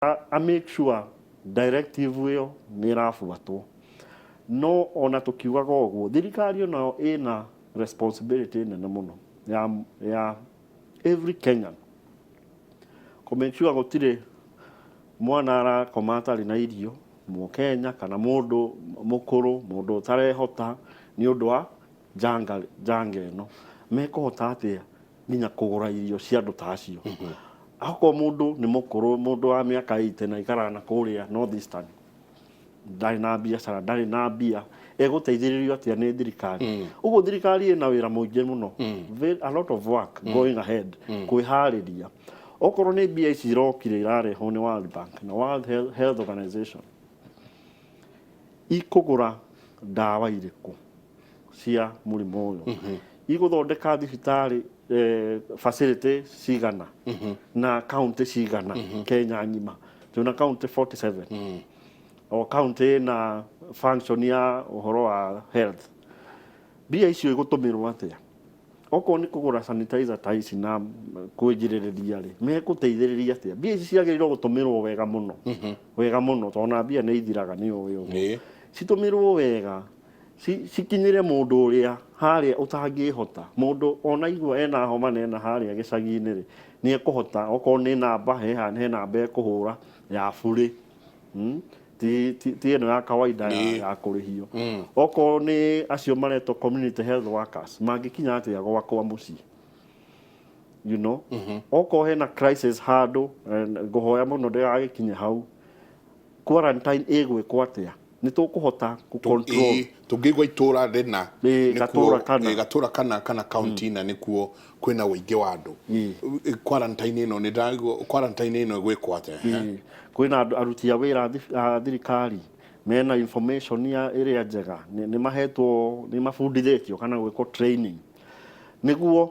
A make sure directive ĩyo nĩ ĩrabuatwo. No ona tũkiugaga ũguo, thirikari onayo ĩna responsibility nene mũno ya every Kenyan kũ make sure gũtirĩ mwana arakoma atarĩ na irio, Mũkenya kana mũndũ mũkũrũ, mũndũ ũtarehota nĩ ũndũ wa janga, janga ĩno. Mekũhota atĩa nginya kũgũra irio cia andũ ta acio? Akorwo mũndũ nĩ mũkũrũ, mũndũ wa mĩaka 80 na aikaraga na kũrĩa North Eastern, ndarĩ na biacara, ndarĩ na mbia, egũteithĩrĩrio atĩa nĩ thirikari? Ũguo thirikari ĩna wĩra mũingĩ mũno, a lot of work going ahead kwĩharĩria. Okorwo nĩ mbia ici irokire irarehwo nĩ World Bank na World Health Organization, ikũgũra ndawa irĩkũ cia mũrimũ ũyũ, igũthondeka thibitarĩ facility cigana na county cigana Kenya ng'ima? Twĩna county 47, o county ĩna function ya ũhoro wa health. Mbia icio igũtũmĩrwo atĩa? Okorwo nĩ kũgũra sanitizer ta ici na kwĩgirĩrĩria rĩ, mekũteithĩrĩria atĩa? Mbia ici ciagĩrĩirwo gũtũmĩrwo wega mũno, wega mũno, tondũ ona mbia nĩ ithiraga, nĩ ũĩ ũguo. Citũmĩrwo wega, cikinyĩre mũndũ ũrĩa harĩa ũtangĩhota. Mũndũ ona igua ena homa na ena harĩa gĩcagi-inĩ rĩ, nĩ ekũhota, okorwo nĩ namba, he namba ekũhũra ya burĩ, Ti ĩno ya kawaida ya kũrĩhio. Okorwo nĩ acio maretwo community health workers, mangĩkinya atĩa gwakwa mũciĩ? Okorwo hena crisis handũ, ngũhoya mũno ndĩgagĩkinye hau, quarantine ĩgwĩkwo atĩa? Nĩ tũkũhota kũ control? Tũngĩigua itũra rĩna gatũra kana. Gatũra kana kaunti na nĩkuo kwĩna ũingĩ wa andũ, quarantine ĩno, nĩ ndĩraigua quarantine ĩno ĩgwĩkwo atĩa? Kwĩna andũ aruti a wĩra a thirikari mena information ya ĩrĩa njega, nĩ mahetwo, nĩ mabundithĩtio kana gwĩkwo training nĩguo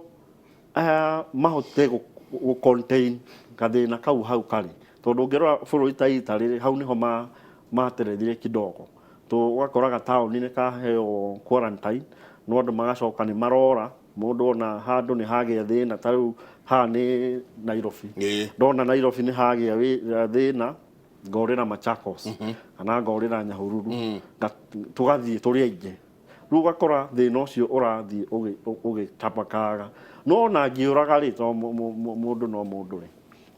mahote gũ contain gathĩna kau hau karĩ? Tondũ ũngĩrora bũrũri ta Italy, hau nĩho materethire kidogo. Ũgakoraga taũni nĩ kaheo quarantine, no andũ magacoka nĩ marora. Mũndũ ona handũ nĩ hagĩa thĩna, ta rĩu haha nĩ Nairobi, ndona Nairobi nĩ hagĩa thĩna, ngorĩra Machakos kana ngorĩra Nyahururu, tũgathiĩ tũrĩ aingĩ. Rĩu ũgakora thĩna ũcio ũrathiĩ ũgĩtapakaga. No ona ngĩũraga rĩ, to mũndũ no mũndũ rĩ,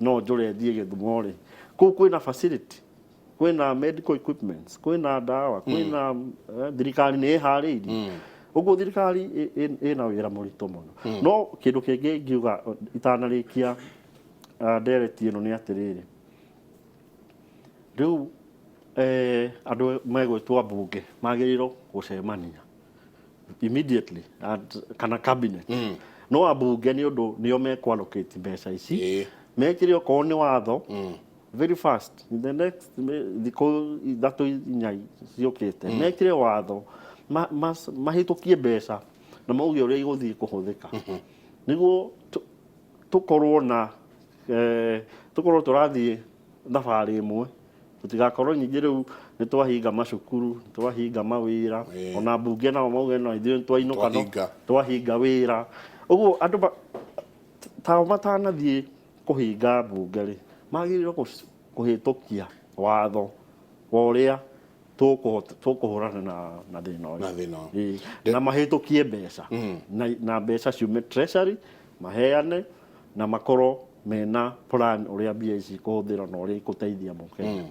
no njũre thiĩ Gĩthumo rĩ, kũu kwĩna facility, kwĩna medical equipments, kwĩna ndawa, kwĩna thirikari nĩ ĩharĩirie. Ũguo thirikari ĩna wĩra mũritũ mũno. No kĩndũ kĩngĩ ingiuga itanarĩkia ndereti ĩno nĩ atĩrĩrĩ, rĩu andũ megwĩtwo mbunge magĩrĩirwo gũcemania immediately kana cabinet, no ambunge nĩ ũndũ nĩo mekũ-allocate mbeca ici, mekĩre okorwo nĩ watho very fast in the next thikũ 3, 4 ciũkĩte, mekĩre watho, mahĩtũkie mbeca na mauge ũrĩa igũthiĩ kũhũthĩka, nĩguo tũkorwo na tũkorwo tũrathiĩ thabarĩ ĩmwe, tũtigakorwo ningĩ rĩu nĩ twahinga macukuru, nĩ twahinga mawĩra, ona mbunge nao mauge no ithuĩ nĩ twainũka, no Twahinga. Twahinga wĩra. Ũguo andũ tao matanathiĩ kũhinga mbunge rĩ, magĩrĩirwo kũhĩtũkia watho wa ũrĩa tũkũhũrana na thĩna ũyũ. Na thĩna ũyũ. Ĩĩ. Na mahĩtũkie mbeca na mbeca ciume treasury, maheane na makorwo mena plan ũrĩa mbia ici ikũhũthĩrwo na ũrĩa ikũteithia Mũkenya.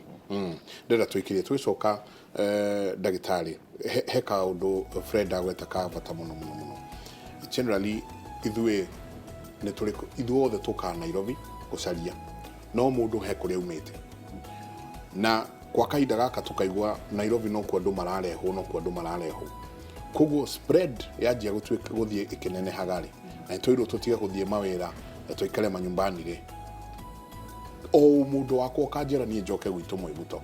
Ndĩrenda tũikĩrie tũgĩcoka, ndagĩtarĩ, he kaũndũ Fred agweta ka bata mũno mũno mũno. Generally ithuĩ nĩ tũrĩ ithuothe tũkaga Nairobi gũcaria, no mũndũ he kũrĩa aumĩte, na kwa kahinda gaka tũkaigua Nairobi nokuo andũ mararehwo, nokuo andũ mararehwo, koguo spread yanjia gũtuĩka gũthiĩ ĩkĩnenehaga rĩ, na nĩ twĩrwo tũtige gũthiĩ mawĩra na tũikare manyumbani rĩ, o mũndũ wakwa ũkanjĩra niĩ njoke gwitũ Mwĩmuto,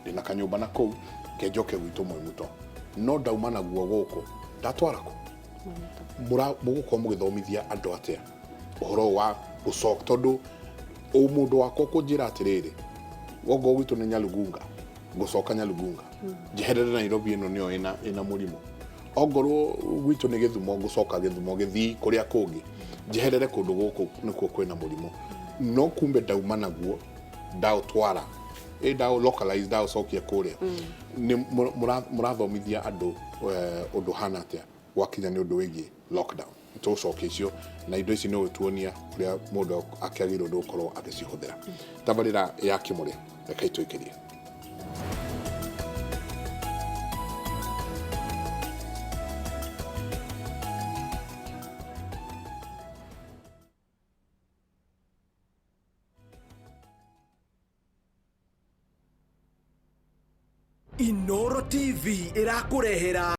ndĩna kanyũmba na kũu, ke njoke gwitũ Mwĩmuto, no ndauma naguo gũkũ ndatwara kũ? Mũgũkorwo mũgĩthomithia andũ atĩa ũhoro wa gũcoka? Tondũ o mũndũ wakwa kũnjĩra atĩrĩrĩ, gongo gwitũ nĩ Nyalugunga, ngũcoka Nyalugunga njeherere Nairobi ĩno nĩyo ĩna mũrimũ. Ongorwo gwitũ nĩ Gĩthumo, ngũcoka Gĩthumo, gĩthii kũrĩa kũngĩ, njeherere kũndũ gũkũ nĩkuo kwĩna mũrimũ. No kumbe ndauma naguo Ndaũtwara ĩ, ndaũ localize, ndaũcokia kũrĩa. Nĩ mũrathomithia andũ ũndũ hana atĩa gwakinya nĩ ũndũ wĩgiĩ lockdown? Tũgũcokia icio na indo ici nĩ ũgũtuonia ũrĩa mũndũ akĩagĩrĩirwo nĩ gũkorwo agĩcihũthĩra. Tabarĩra ya Kĩmũrĩ, rekei tũikĩrie. Inoro TV ĩrakũrehera.